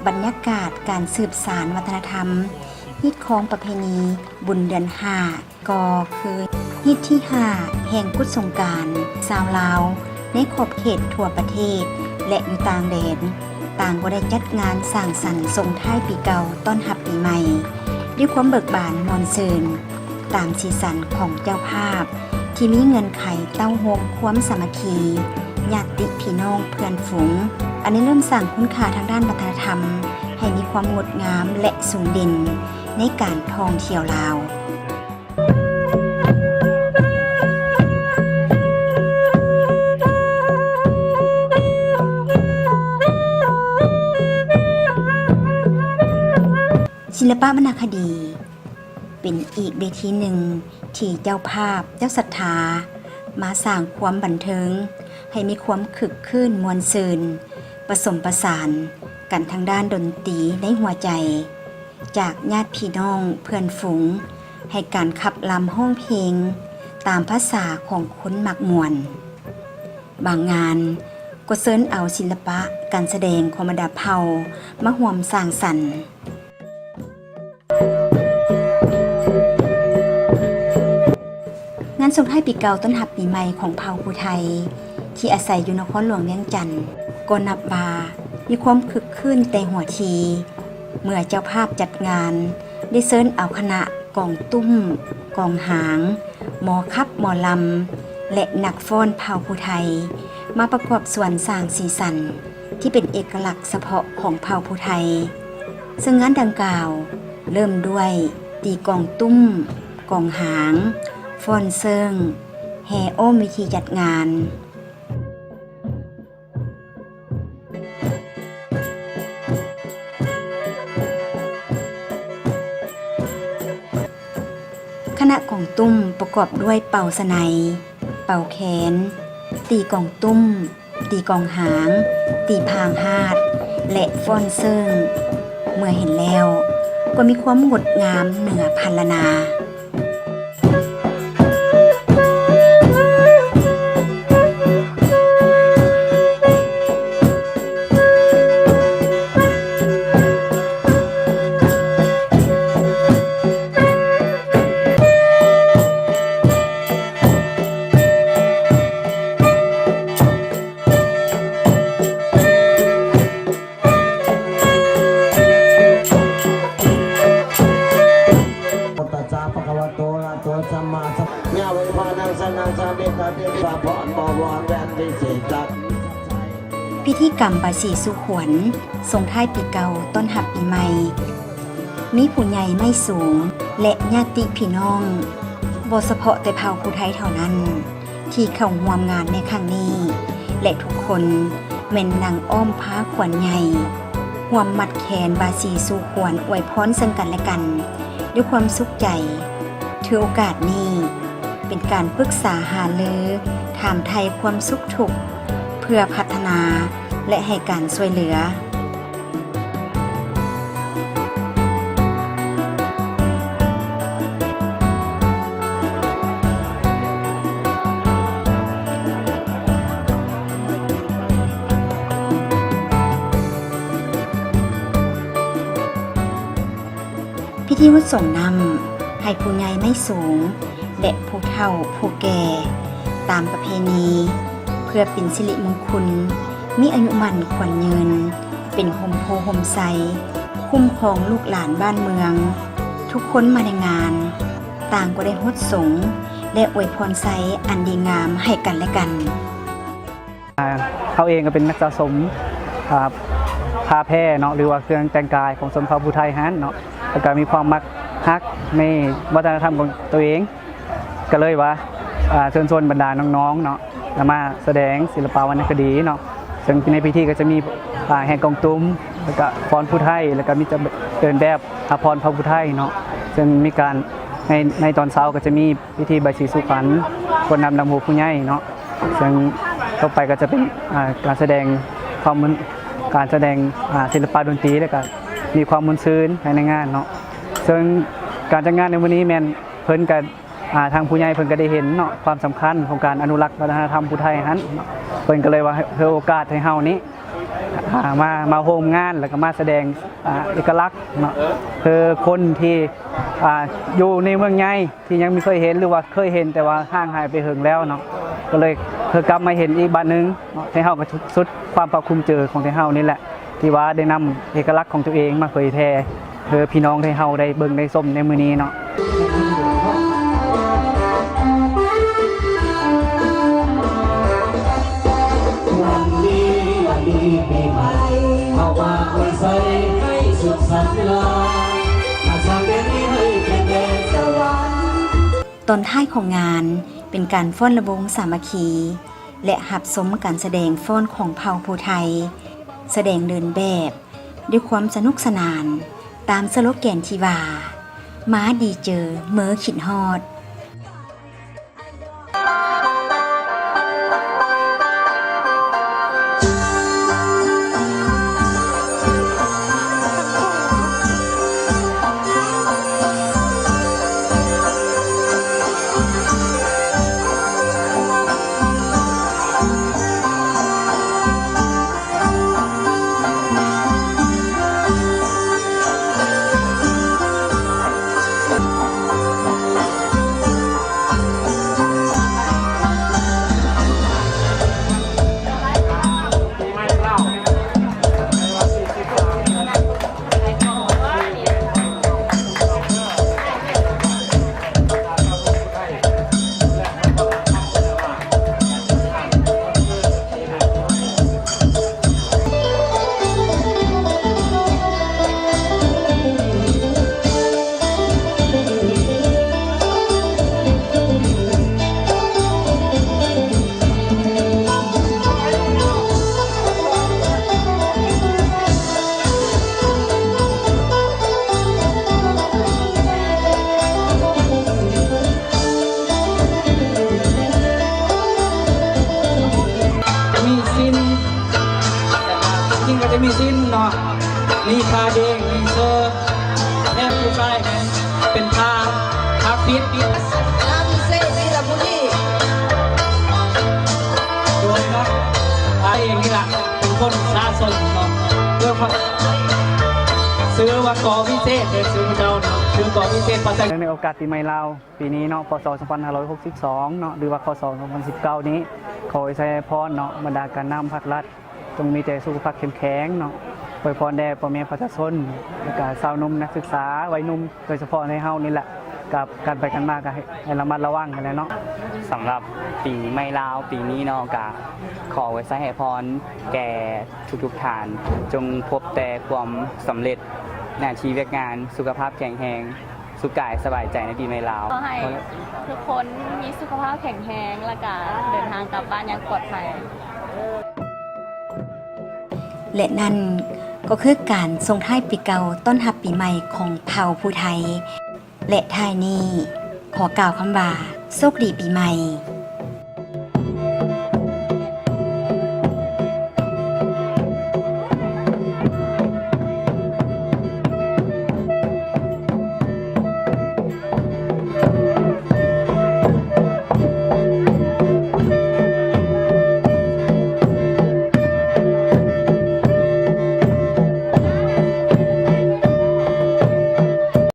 ບັນຍາກາດການສືບສານວັດທະນະທຳ, ຮີດຄອງປະເພນີບຸນເດືອນຫ້າ ກໍຄືຮີດທີຫ້າແຫ່ງກຸດສົງການຊາວລາວໃນຂອບເຂດທົ່ວປະເທດ ແລະ ຢູ່ຕ່າງແດນ, ຕ່າງກໍໄດ້ຈັດງານສັງສັນສົ່ງທ້າຍປີເກົ່າ ຕ້ອນຮັບປີໃໝ່ ດ້ວຍຄວາມເບີກບານມ່ວນຊື່ນ ຕາມສີສັນຂອງເຈົ້າພາບ ທີ່ມີເງື່ອນໄຂເຕົ້າໂຮມຄວາມສາມັກຄີ ຍາດຕິພີ່ນ້ອງເພື່ອນຝູງ ອັນໄດ້ເລີ່ມສ້າງຄຸນຄ່າທາງດ້ານວັດທະນະທຳ ໃຫ້ມີຄວາມງົດງາມ ແລະ ສູງເດັ່ນໃນການທ່ອງທ່ຽວລາວ. ສິລະປະວັນນະຄະດີ ເປັນອີກເວທີໜຶ່ງທີ່ເຈົ້າພາບເຈົ້າສັດທາມາສ້າງຄວາມບັນເທີງໃຫ້ມີຄວາມຄຶກຄື້ນມ່ວນຊື່ນ, ປະສົມປະສານກັນທາງດ້ານດົນຕີໃນຫົວໃຈ ຈາກຍາດພີ່ນ້ອງເພື່ອນຝູງ ໃຫ້ການຂັບລຳຮ້ອງເພງຕາມພາສາຂອງຄົນມັກມ່ວນ. ບາງງານກໍເຊີນເອົາສິລະປະການສະແດງຂອງບັນດາເຜົ່າມາຮ່ວມສ້າງສັນ. ງານສົ່ງທ້າຍປີເກົ່າຕ້ອນຮັບປີໃໝ່ຂອງເຜົ່າຜູ້ໄທ ທີ່ອາໄສຢູ່ນະຄອນຫຼວງວຽງຈັນ ກໍນັບວ່າມີຄວາມຄຶກຄື້ນແຕ່ຫົວທີ ເມື່ອເຈົ້າພາບຈັດງານໄດ້ເຊີນເອົາຄະນະກອງຕຸ້ມ, ກອງຫາງ, ໝໍຂັບໝໍລຳ ແລະ ນັກຟ້ອນເຜົ່າຜູ້ໄທ ມາປະກອບສ່ວນສ້າງສີສັນ ທີ່ເປັນເອກະລັກສະເພາະຂອງເຜົ່າຜູ້ໄທ, ເຊິ່ງງານດັ່ງກ່າວເລີ່ມດ້ວຍຕີກອງຕຸ້ມ, ກອງຫາງ, ຟ້ອນເຊິ່ງ, ແຫ່ອ້ອມເວທີຈັດງານ. ຄະນະກອງຕຸ້ມປະກອບດ້ວຍເປົ່າສະໄນ, ເປົ່າແຄນ, ຕີກອງຕຸ້ມ, ຕີກອງຫາງ, ຕີພາງຫາດ ແລະ ຟ້ອນເຊິ່ງ. ເມື່ອເຫັນແລ້ວກໍມີຄວາມງົດງາມເໜືອພັນລະນາ. ພິທີກຳບາສີສູ່ຂວັນ ສົ່ງທ້າຍປີເກົ່າ ຕ້ອນຮັບປີໃໝ່ ມີຜູ້ໃຫຍ່ໄມ້ສູງ ແລະ ຍາດຕິພີ່ນ້ອງ ບໍ່ສະເພາະແຕ່ເຜົ່າຜູ້ໄທເທົ່ານັ້ນ ທີ່ເຂົ້າຮ່ວມງານໃນຄັ້ງນີ້ ແລະ ທຸກຄົນແມ່ນນັ່ງອ້ອມພາຂວັນໃຫຍ່ ຮ່ວມມັດແຂນບາສີສູ່ຂວັນອວຍພອນເຊິ່ງກັນແລະກັນ ດ້ວຍຄວາມສຸກໃຈ. ຖືໂອກາດນີ້ເປັນການປຶກສາຫາລື, ຖາມໄຖ່ຄວາມສຸກທຸກ ເພື່ອພັດທະນາ ແລະ ໃຫ້ການຊ່ວຍເຫຼືອ. ພິທີຫົດສົງນ້ຳໃຫ້ຜູ້ໃຫຍ່ໄມ້ສູງ ແລະ ຜູ້ເຖົ້າຜູ້ແກ່ຕາມປະເພນີ ເພື່ອເປັນສິລິມຸງຄຸນ, ມີອາຍຸໝັ້ນຂວັນຍືນ, ເປັນຮົ່ມໂພຮົ່ມໄຊ, ຄຸ້ມຄອງລູກຫຼານບ້ານເມືອງ. ທຸກຄົນມາໃນງານ ຕ່າງກໍໄດ້ຫົດສົງ ແລະ ອວຍພອນໄຊອັນດີງາມໃຫ້ກັນແລະກັນ. ອ່າ ເຮົາເອງກໍເປັນນັກສະສົມ ອ່າ ຜ້າແພເນາະ ຫຼືວ່າເຄື່ອງແຕ່ງກາຍຂອງຊົນເຜົ່າຜູ້ໄທຫັ້ນເນາະ ແລ້ວກໍມີຄວາມມັກຮັກໃນວັດທະນະທຳຂອງຕົວເອງ ກໍເລີຍວ່າ ອ່າ ເຊີນຊວນບັນດານ້ອງໆເນາະ ແລ້ວມາສະແດງສິລະປະວັນນະຄະດີເນາະ ເຊິ່ງໃນພິທີກໍຈະມີ ອ່າ ແຫ່ກອງຕຸ້ມ ແລ້ວກໍຟ້ອນຜູ້ໄທ ແລ້ວກໍມີຈະເດີນແບບ ອາພອນເຜົ່າຜູ້ໄທເນາະ ເຊິ່ງມີການ ໃນ ໃນຕອນເຊົ້າກໍຈະມີພິທີບາຍສີສູ່ຂວັນ ຄົນນຳດຳຫົວຜູ້ໃຫຍ່ເນາະ ເຊິ່ງຕໍ່ໄປກໍຈະເປັນ ອ່າ ການສະແດງຄວາມມ່ວນ ການສະແດງ ອ່າ ສິລະປະດົນຕີ ແລ້ວກໍມີຄວາມມ່ວນຊື່ນພາຍໃນງານເນາະ ເຊິ່ງການຈັດງານໃນມື້ນີ້ແມ່ນເພິ່ນກໍ ອ່າ ທາງຜູ້ໃຫຍ່ເພິ່ນກໍໄດ້ເຫັນເນາະ ຄວາມສຳຄັນຂອງການອະນຸລັກວັດທະນະທຳຜູ້ໄທຫັ້ນເນາະ ເພິ່ນກໍເລີຍວ່າໃຫ້ ໃຫ້ໂອກາດໃຫ້ເຮົານີ້ ອ່າ ມາ ມາຮ່ວມງານ ແລ້ວກໍມາສະແດງ ອ່າ ເອກະລັກເນາະ ຄືຄົນທີ່ ອ່າ ຢູ່ໃນເມືອງໃຫຍ່ ທີ່ຍັງບໍ່ເຄີຍເຫັນ ຫຼືວ່າເຄີຍເຫັນແຕ່ວ່າຫ່າງຫາຍໄປເຫິງແລ້ວເນາະ ກໍເລີຍຄືກັບມາເຫັນອີກບາດໜຶ່ງເນາະ ໄທເຮົາກໍສຸດຄວາມພາກພູມໃຈຂອງໄທເຮົານີ້ແຫຼະ ທີ່ວ່າໄດ້ນຳເອກະລັກຂອງຕົວເອງມາເຜີຍແຜ່ ເພື່ອພີ່ນ້ອງໄທເຮົາໄດ້ເບິ່ງໄດ້ຊົມໃນມື້ນີ້ເນາະ. ຕອນທ້າຍຂອງງານເປັນການຟ້ອນລຳວົງສາມັກຄີ ແລະ ຮັບຊົມການສະແດງຟ້ອນຂອງເຜົ່າຜູ້ໄທ ສະແດງເດີນແບບ ດ້ວຍຄວາມສະໜຸກສະໜານ ຕາມສະໂລແກນທີ່ວ່າ ມາດີເຈີ ເມີຄິດຮອດ. ມີຊິນ ແລ້ວກໍຍິງກໍຈະມີຊິນເນາະ ມີຜ້າເດງ ມີເຊີ ແຖມຜູ້ຊາຍເປັນຜ້າ ຜ້າປິດ ໂດຍເນາະ ອ້າຍເອງນີ້ລະເປັນຄົນສະສົມເນາະ ເພື່ອ ຊື່ວ່າ ກ.ວິເສດ ເດີ ຊື່ເຈົ້າເນາະ ຊື່ ກ.ວິເສດ ພາສາ ເນື່ອງໃນໂອກາດປີໃໝ່ລາວ ປີນີ້ເນາະ ພ.ສ. ສອງພັນຫ້າຮ້ອຍຫົກສິບສອງເນາະ ຫຼືວ່າ ຄ.ສ. ສອງພັນສິບເກົ້ານີ້ ຂໍອວຍໄຊໃຫ້ພອນເນາະ ບັນດາການນຳພາກລັດ ຈົ່ງມີແຕ່ສຸຂະພາບເຂັ້ມແຂງເນາະ ອວຍພອນແດ່ພໍ່ແມ່ປະຊາຊົນ ແລ້ວກະຊາວໜຸ່ມນັກສຶກສາ ໄວໜຸ່ມ ໂດຍສະເພາະໃນເຮົານີ້ແຫຼະ ກັບການໄປກັນມາກະໃຫ້ ໃຫ້ລະມັດລະວັງຫັ້ນແຫຼະເນາະ. ສຳລັບປີໃໝ່ລາວປີນີ້ເນາະ ກະຂໍອວຍໄຊໃຫ້ພອນແກ່ທຸກໆທ່ານ ຈົ່ງພົບແຕ່ຄວາມສຳເລັດ ໜ້າທີ່ວຽກງານ ສຸຂະພາບແຂງແຮງ ສຸກາຍສະບາຍໃຈໃນປີໃໝ່ລາວ. ຂໍໃຫ້ທຸກຄົນມີສຸຂະພາບແຂງແຮງ ແລ້ວກະເດີນທາງກັບບ້ານຢ່າງປອດໄພ. ແລະ ນັ້ນກໍຄືການສົ່ງທ້າຍປີເກົ່າຕ້ອນຮັບປີໃໝ່ຂອງເຜົ່າຜູ້ໄທ ແລະ ທ້າຍນີ້ຂໍກ່າວຄຳວ່າ ໂຊກດີປີໃໝ່.